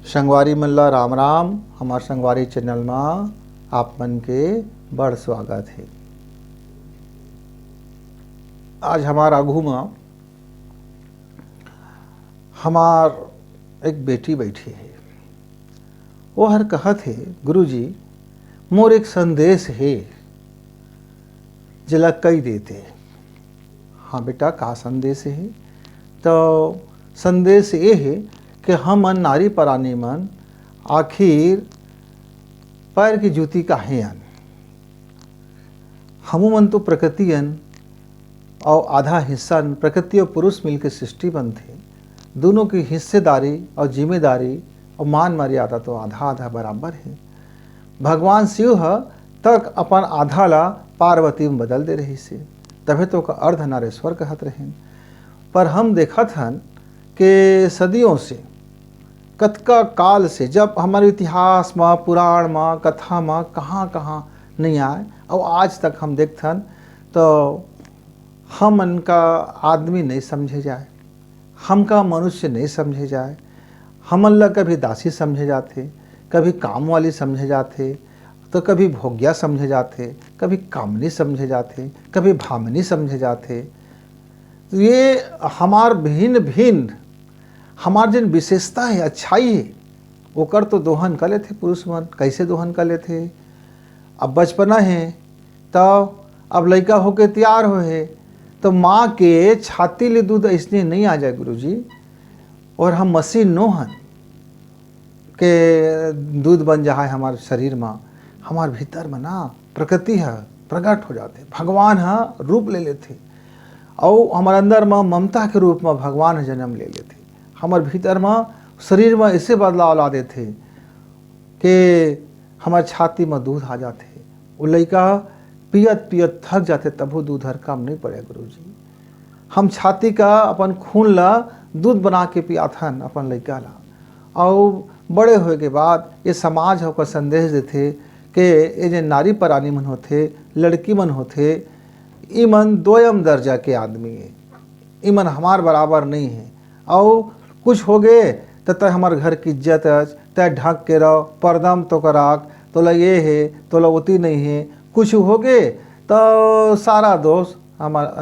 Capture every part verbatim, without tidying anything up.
संगवारी मन ला राम राम। हमार संगवारी चैनल मा आप मन के बड़ स्वागत हे। आज हमार आघू मा हमार एक बेटी बैठी हे। वो हर कहत हे, "गुरुजी, मोर एक संदेश हे, जेला कई देते।" "हाँ बेटा, का संदेश हे?" तो संदेश ये हे कि हमन नारी परानी मन आखिर पैर की जूती काहे अन? हमू मन तो प्रकृति अन, अउ आधा हिस्सा अन। प्रकृति अउ पुरुष मिलके सृष्टि बनथे। दोनों की हिस्सेदारी अउ जिम्मेदारी अउ मान मर्यादा तो आधा आधा बराबर हे। भगवान शिव ह तक अपन आधा ला पार्वती में बदल दे रहिस हे, तभे तो ओकर अर्धनारेश्वर कहत रहेन। पर हम देखत हन के सदियों से, कतका काल से, जब हमर इतिहास म, पुराण म, कथा म, कहाँ कहाँ नहीं आए, अउ आज तक हम देखथन, तो हमन का आदमी नहीं समझे जाए, हमका मनुष्य नहीं समझे जाए। हमन ला कभी दासी समझे जाथे, कभी काम वाली समझे जाथे, तो कभी भोग्या समझे जाथे, कभी कामनी समझे जाथे, कभी भामिनी समझे जाथे। तो ये हमार भिन्न भिन्न, हमार जिन विशेषता हे, अच्छाई हे, ओकर तो दोहन कर लेथे पुरुष मन। कैसे दोहन कर लेथे? अब बचपना हे, तो अब लइका होके तैयार होए हे, तो माँ के छाती ले दूध अइसने नहीं आ जाए गुरुजी। और हम मशीन नो हन के दूध बन जाए हमार शरीर में। हमार भीतर में ना प्रकृति ह प्रगट हो जाथे, भगवान ह रूप ले लेथे, अउ हमार अंदर में ममता के रूप में भगवान ह जन्म ले लेथे। हमार भीतर में, शरीर में ऐसे बदलाव ला देथे के हमार छाती में दूध आ जाथे। वो लइका पियत पियत थक जाथे, तभो दूध हर कम नहीं पड़े गुरुजी। हम छाती का अपन खून ला दूध बना के पियाथन अपन लइका ला। अउ बड़े होए के बाद ये समाज ह ओकर संदेश देथे के ये जे नारी परानी मन होथे, लड़की मन होथे, इमन दोयम दर्जा के आदमी हे, इमन हमार बराबर नहीं हे। अउ कुछ हो गे त तय हमर घर की इज्जत अच, तय ढक के रहो, पर्दा म तो कर राख, तोला ये हे, तोला ओती नहीं हे। कुछ हो गे त सारा दोष हमार, अ,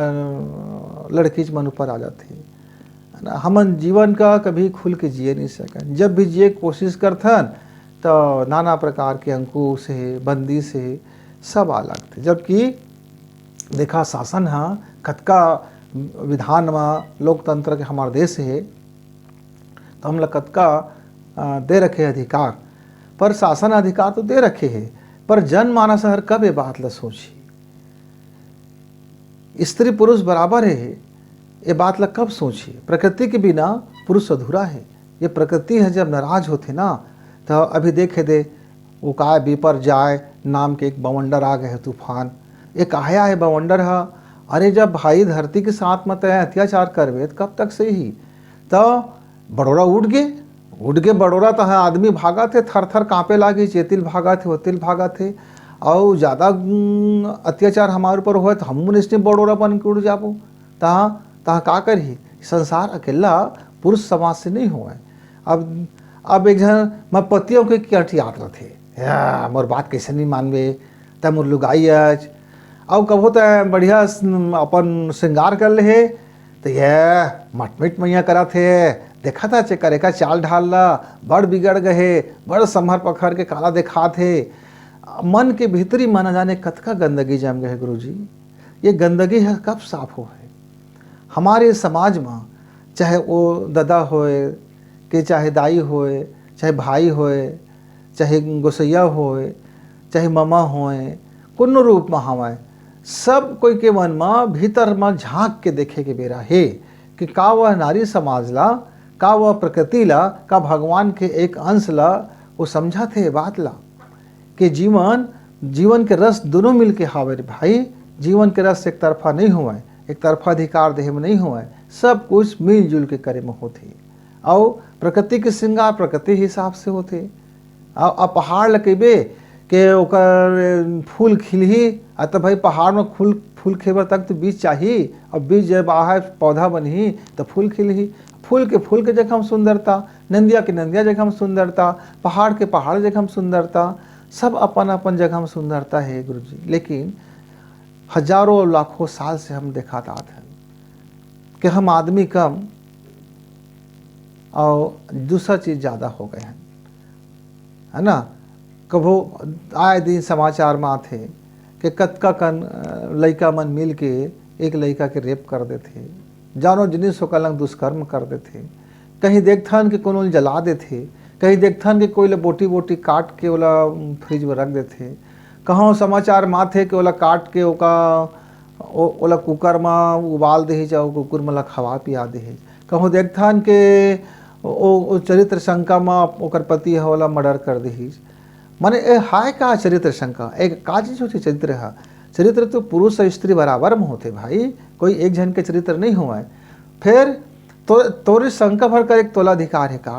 लड़कीच मन ऊपर आ जाथे। है ना? हमन जीवन का कभी खुल के जिए नहीं सकन। जब भी जिए के कोशिश करथन, त नाना प्रकार के अंकुश हे, बंदिश हे, सब आ लगथे। जबकि देखा, शासन ह कतका विधान म, लोकतंत्र के हमार देश हे, त हमला कतका, अ, दे रखे अधिकार, पर शासन अधिकार तो दे रखे हे, पर जनमानस हर कब ये बात ल सोचही? स्त्री पुरुष बराबर हे, ये बात ला कब सोचही? प्रकृति के बिना पुरुष अधूरा हे। ये प्रकृति ह जब नाराज होथे ना, त अभी देखे दे, वो काय बिपर जाए नाम के एक बवंडर आ गए हे, तूफान। ये काहे आए बवंडर ह? अरे, जब भाई धरती के साथ में तय अत्याचार करबे, त कब तक सही? त बड़ोरा उठ गे, उठ गे बड़ोरा, तहाँ आदमी भागत हे, थर थर कांपे लागी, चेतिल भागत हे, ओतिल भागत हे, अउ ज्यादा, उम, अत्याचार हमारे ऊपर होए, त हम मन इसने बड़ोरा बन के उड़ जाबो। तहाँ, तहाँ का करही? संसार अकेला पुरुष समाज से नहीं होए। अब, अब एक झन मैं पतियों के कटियात रथे, "या, मोर बात कैसे नहीं मानबे, त मोर लुगाई अच।" अउ कभो त बढ़िया स-, अपन श्रृंगार कर ले हे, त ये मटमिट मैया करत हे, देखत हच एकर, एकर चाल ढाल ला, बड़ बिगड़ गए हे, बड़ संभर पखर के काला देखात हे। मन के भीतरी म न जाने कतका गंदगी जम गए हे गुरुजी। ये गंदगी ह कब साफ होए? हमारे समाज म, चाहे वो ददा होए, के चाहे दाई होए, चाहे भाई होए, चाहे गोसैया होए, चाहे ममा होए, कोनो रूप म हवय, सब कोई के मन म, भीतर म झांक के देखे के बेरा हे कि का वह नारी समाज ला, का वह प्रकृति ला, का भगवान के एक अंश ला वो समझत हे ये बात ला कि जीवन, जीवन के रस दोनों मिल के हावे रे भाई। जीवन के रस एक तरफा नहीं होवय, एक तरफा अधिकार देहे में नहीं होवय, सब कुछ मिलजुल के करे में होथे। अउ प्रकृति के श्रृंगार प्रकृति हिसाब से होथे। अउ, अउ पहाड़ ल कहिबे के ओकर फूल खिलही, आ त भाई पहाड़ में फूल, फूल खिले बर तक तो बीज चाही, अउ बीज जब आहे पौधा बनही त फूल खिलही। फूल के फूल के जगह में सुंदरता, नंदिया के नंदिया जगह में सुंदरता, पहाड़ के पहाड़ जगह में सुंदरता, सब अपन अपन जगह में सुंदरता हे गुरुजी। लेकिन हजारों लाखों साल से हम देखत आत हन कि हम आदमी कम और दूसरा चीज ज्यादा हो गए हैं, है ना? कभो आए दिन समाचार में आथे कि कतका कन, अ, लइका मन मिल के एक लइका के रेप कर देथे, जानो जिनिस ओकर लंग दुष्कर्म कर देथे। कहीं देखथन कि कोनो ल जला देथे, कहीं देखथन कि कोई ल बोटी बोटी काट के ओला, उम, फ्रिज में रख देथे। कहाँ समाचार में आथे कि ओला काट के ओका, ओ-, ओला कुकर में उबाल देही, चाहे कुकुर मन ला खवा पिया देही। कहूँ देखथन के ओ, ओ चरित्र शंका म ओकर पति ह ओला मर्डर कर दिहिस। माने ए हाय का चरित्र शंका? एक का चीज होथे चरित्र ह? चरित्र तो पुरुष और स्त्री बराबर म होथे भाई, कोई एक झन के चरित्र नहीं होवय। फिर तो तोरे शंका भर कर एक तोला अधिकार है का?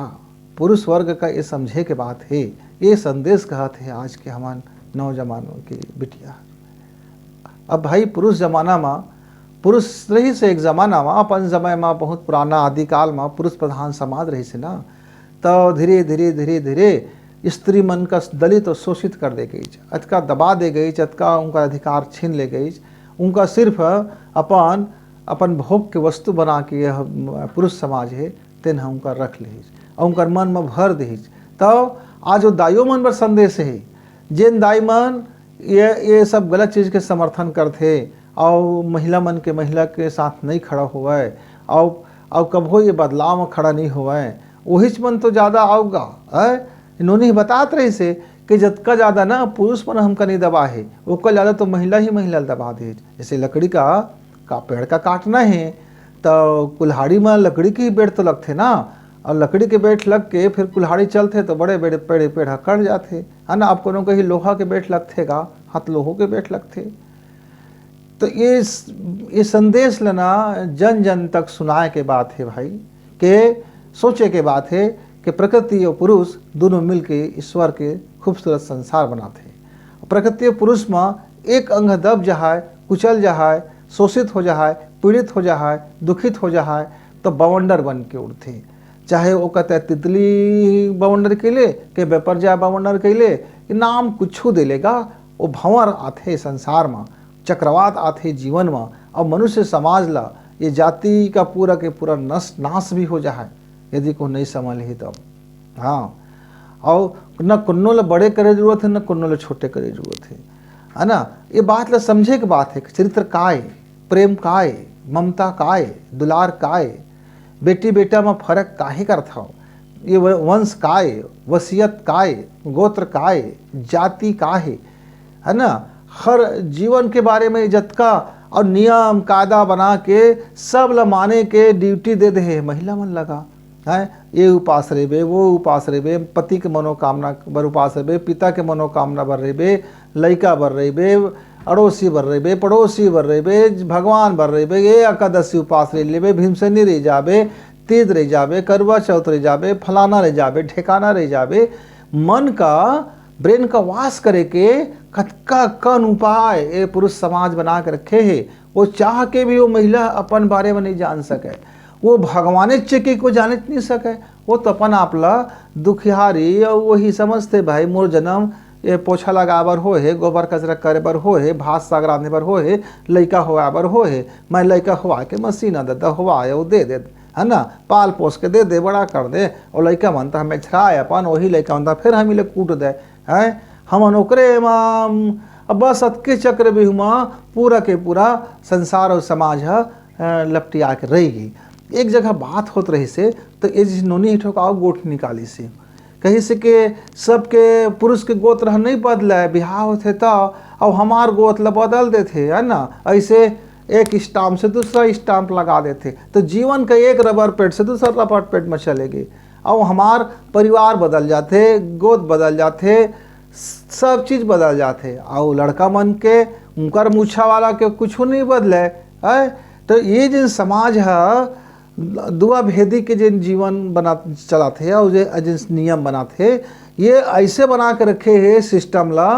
पुरुष वर्ग का ये समझे के बात है, ये संदेश कहत है आज के हमार नौजवानों के बिटिया। अब भाई पुरुष जमाना म, पुरुष रहिस हे एक जमाना म, अपन समय म बहुत पुराना आदिकाल म पुरुष प्रधान समाज रहिस हे ना, त धीरे धीरे धीरे धीरे स्त्री मन का दलित और शोषित कर दे गई, अतका दबा दे गई, अतका उनका अधिकार छीन ले गई, उनका सिर्फ अपन अपन भोग के वस्तु बना के यह पुरुष समाज है, तेन ह उनका रख लिहिस और उनकर मन म भर दिहिस। तब आज वो दाइयों मन बर संदेश है, जेन दाई मन ये ये सब गलत चीज के समर्थन करथे और महिला मन के, महिला के साथ नहीं खड़ा होवय और और कभो ये बदलाव में खड़ा नहीं होवय, वहीच मन तो ज्यादा आवगा। है नोनी बतात रहिस हे कि जतका ज्यादा ना पुरुष मन हमका नहीं दबा है, ओकर ज्यादा तो महिला ही महिला ल दबा दे। जैसे लकड़ी का का पेड़ का काटना है, तो कुल्हाड़ी में लकड़ी के बेट तो लगथे ना, और लकड़ी के बेट लग के फिर कुल्हाड़ी चलथे तो बड़े बड़े पेड़ पेड़ ह कट जाथे, है ना। अब कोनो कहीं लोहा के बेट लगथे का, हाथ लोहो के बेट लगथे। तो ये ये संदेश लेना जन जन तक सुनाए के बात है भाई, के सोचे के बात है कि प्रकृति और पुरुष दोनों मिलके ईश्वर के खूबसूरत संसार बनाते हैं। प्रकृति और पुरुष में एक अंग दब जहाय, कुचल जहाय, शोषित हो जहाय, पीड़ित हो जहाय, दुखित हो जहाय, तो बवंडर बन के उठथे। चाहे वो कहते तितली बवंडर के ले, के बेपर जाए बवंडर के ले, कि नाम कुछू दे लेगा, वो भंवर आथे संसार में, चक्रवात आथे जीवन में। अब मनुष्य समाज ला ये जाति का पूरा के पूरा नस नाश भी हो जाए, यदि को नहीं समझ ही तो। हाँ, और न कुन्नो ला बड़े करे जरूरत है, न कुन्नो ला छोटे करे जरूरत है, है ना। ये बात ला समझे के बात है कि चरित्र काय, प्रेम काय, ममता काय, दुलार काय, बेटी बेटा में फर्क काहे करथव, ये व- वंश काय, वसीयत काय, गोत्र काय, जाति का है, है ना। हर जीवन के बारे में जतका और नियम कायदा बना के सब ला माने के ड्यूटी दे दे हे महिला मन लगा। हैं, ये उपास रहिबे, वो उपास रहिबे, पति के मनोकामना बर उपास रहिबे, पिता के मनोकामना बर रहिबे, लइका बर रहिबे, अड़ोसी बर रहिबे, पड़ोसी बर रहिबे, भगवान बर रहिबे, ये एकादशी उपास रह लेबे, भीमसेनी रह जाबे, तीज रह जाबे, करवा चौथ रह जाबे, फलाना रह जाबे, ठेकाना रह जाबे। मन का, ब्रेन का वाश करे के कतका कन उपाय ये पुरुष समाज बना के रखे हे। वो चाह के भी वो महिला अपन बारे में नहीं जान सके, वो भगवाने चेके को जाने नहीं सके। वो तो अपन आप ला दुखियारी और वही समझते, भाई मोर जन्म ये पोछा लगाए बर हो हे, गोबर कचरा करे बर हो हे, भात साग रांधे बर हो हे, लइका होवाए बर हो हे, मैं लइका होवा के मसीन दे दे, होवा वो दे दे, है ना, पाल पोस के दे दे, बड़ा कर दे। और लइका मन तो हमें छराए अपन, वही लइका मन तो फिर हम ले कूट दे। हैं, हमन ओकरे म, अब बस अतके चक्रव्यूह म पूरा के पूरा संसार और समाज ह, अ, लपटिया के रह गई। एक जगह बात होत रहिस हे, तो ये जिस नोनी ठोकाव गोठ निकालिस हे, कहिस हे कि सबके पुरुष के गोत्र ह नहीं बदलय, बिहाव होथे त, अब हमार गोत्र ल बदल देथे, है ना। ऐसे एक स्टाम्प से दूसरा स्टाम्प लगा देथे, तो जीवन का एक रबर पेट से दूसरा रबर पेट में चले गए। अब हमार परिवार बदल जाथे, गोत बदल जाथे, सब चीज बदल जाथे। अउ लड़का मन के, उनकर मूछा वाला के कुछ नहीं बदले, है। तो ये जिन समाज ह दुआ भेदी के जिन जीवन बना चलाथे और जे जिन नियम बनाथे, ये ऐसे बना के रखे हे सिस्टम ला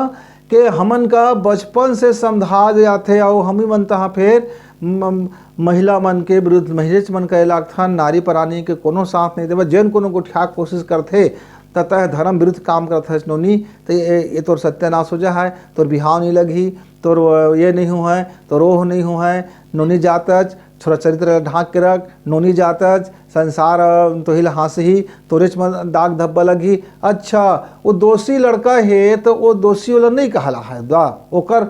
कि हमन का बचपन से समझा जाथे और हम ही मन तहाँ फिर म-, महिला मन के विरुद्ध महिलेच मन करे लागथन, नारी प्राणी के कोनो साथ नहीं देवत। जेन कोनो गोठिया के कोशिश करथे, त तय धर्म विरुद्ध काम करत हस नोनी। त ये, ये तोर सत्यानाश हो जा है, तोर बिहाव नहीं लगही, तोर ये नहीं हो है, तोर ओह नहीं हो है, नोनी जातच, थोड़ा चरित्र ला ढांक के रख, नोनी जातच, संसार तोहिल हाँसही, तोरेच मन दाग धब्बा लगही। अच्छा, वो दोषी लड़का हे, तो वो दोषी वाला नहीं कहला है दा, ओकर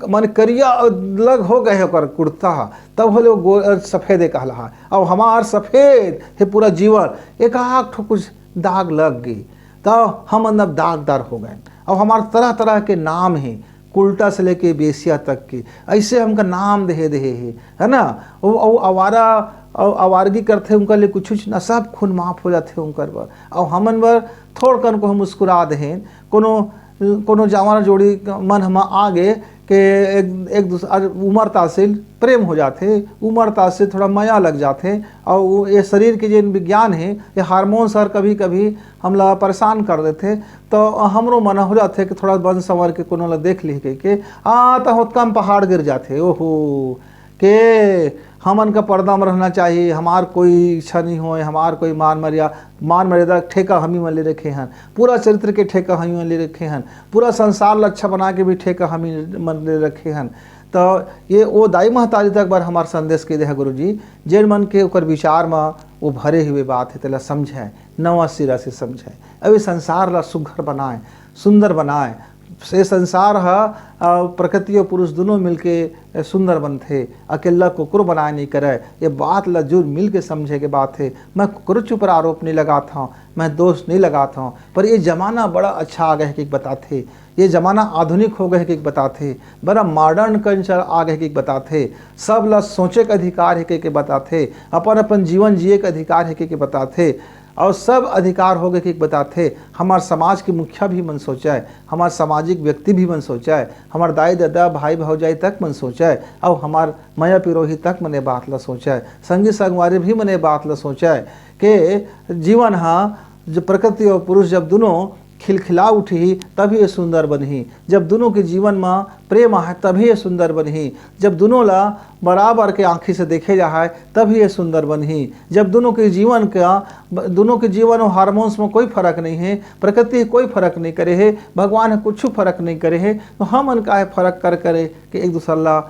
मन करिया लग हो गए ओकर कुर्ता, तब होले वो गो-, सफेदे कहला है। अब हमार सफेद हे पूरा जीवन, एक आध ठो कुछ दाग लग गई, तो हम अंदर दागदार हो गए। अब हमार तरह तरह के नाम हे, कुलटा से लेके बेसिया तक के, ऐसे हमका नाम देहे देहे हे, है ना। वो, वो आवारा, वो आवारगी करथे, उनका लिए कुछ कुछ ना, सब खून माफ हो जाथे उनकर बर। और हमन बर थोड़ कन को हम मुस्कुरा देहे, कोनो, कोनो जवान जोड़ी मन हम आगे के एक, एक दूसरा उमर तासिल प्रेम हो जाथे, उमर तासिल थोड़ा मया लग जाथे। और वो ये शरीर के जेन विज्ञान हे, ये हार्मोन सर कभी कभी हमला परेशान कर देथे, तो हमरो मन हो जाथे कि थोड़ा बन संवर के कोनो ला देख लिही कहिके। आ, त होतका म पहाड़ गिर जाथे। ओहो, के हमन का पर्दा में रहना चाहिए, हमार कोई इच्छा नहीं होए, हमार कोई मान मर्या-, मान मर्यादा ठेका हमी मन ले रखे हन, पूरा चरित्र के ठेका हमी मन ले रखे हन, पूरा संसार ला अच्छा बना के भी ठेका हमी मन ले रखे हन। तो ये वो दाई महतारी तक बर हमार संदेश के देहा गुरुजी, जेन मन के ओकर विचार म वो भरे हुए बात हे, तेला समझे, नवा सिरा से समझे, अभी संसार ला सुघर बनाए, सुंदर बनाए। से संसार ह, अ, प्रकृति और पुरुष दोनों मिलके, अ, सुंदर बनथे, अकेला कुकरो बनाए नहीं करे। ये बात ला जरूर मिल के समझे के बात हे। मैं कुकरो ऊपर आरोप नहीं लगात हूँ, मैं दोष नहीं लगात हूँ, पर ये जमाना बड़ा अच्छा आ गए हे कि बताथे, ये जमाना आधुनिक हो गए हे कि बताथे, बड़ा मॉडर्न कल्चर आ गए हे कि बताथे, सब ला सोचे के अधिकार हे के, के बताथे, अपन अपन जीवन जिए के अधिकार हे के, के बताथे। और सब अधिकार हो गए कि बताथे, हमार समाज के मुखिया भी मन सोचे, हमार सामाजिक व्यक्ति भी मन सोचे, हमार दाई ददा, भाई भौजाई तक मन सोचे, और हमार मया पिरोही तक मन ये बात ला सोचे, संगी संगवारी भी मन ये बात ला सोचे, के जीवन हा जो प्रकृति और पुरुष जब दोनों खिलखिला उठही, तभी ये सुंदर बनही। जब दोनों के जीवन में प्रेम आहे, तभी ये सुंदर बनही। जब दोनों ला बराबर के आँखी से देखे जाए, तभी ये सुंदर बनही। जब दोनों के जीवन का, दोनों के जीवन और हार्मोन्स में कोई फर्क नहीं है, प्रकृति कोई फर्क नहीं करे है, भगवान कुछ फर्क नहीं करे है, तो हमन काहे फर्क कर करे कि एक दूसर ला, अ,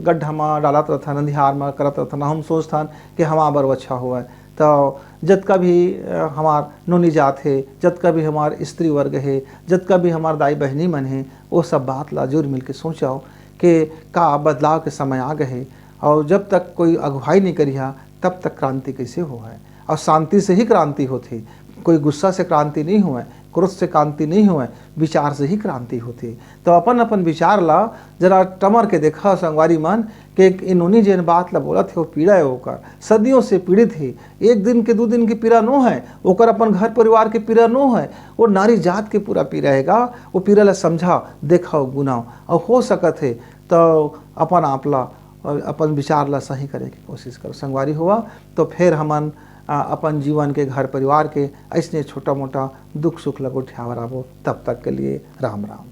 गड्ढा में डालत रहथन, अंधियार में करत रहथन। हम सोचथन कि हमार बर अच्छा हुआ। तो जतका भी, अ, हमार नोनी जात हे, जतका भी हमार स्त्री वर्ग हे, जतका भी हमार दाई बहिनी मन हे, वो सब बात ला जुर मिल के सोचव कि का बदलाव के समय आ गए हे। और जब तक कोई अगुवाई नहीं करिहा, तब तक क्रांति कैसे हो है? और शांति से ही क्रांति होती, कोई गुस्सा से क्रांति नहीं हुए, क्रोध से क्रांति नहीं हुए, विचार से ही क्रांति होती। तो अपन अपन विचार ला जरा टमर के देखा संगवारी मन, के इन्होंने जेन बात ला बोलत हे, वो पीड़ा है ओकर, सदियों से पीड़ित हे। एक दिन के, दो दिन की पीड़ा नो है, ओकर अपन घर परिवार के पीड़ा नो है, वो नारी जात के पूरा पीड़ा हेगा। वो पीड़ा ला समझा, देखा, गुनाव, और हो सकत हे तो अपन आप ला, अपन विचार ला सही करे के कोशिश करो संगवारी हुआ। तो फिर हमन, आ, अपन जीवन के, घर परिवार के ऐसने छोटा मोटा दुख सुख ला गोठियावर आबो। तब तक के लिए राम राम।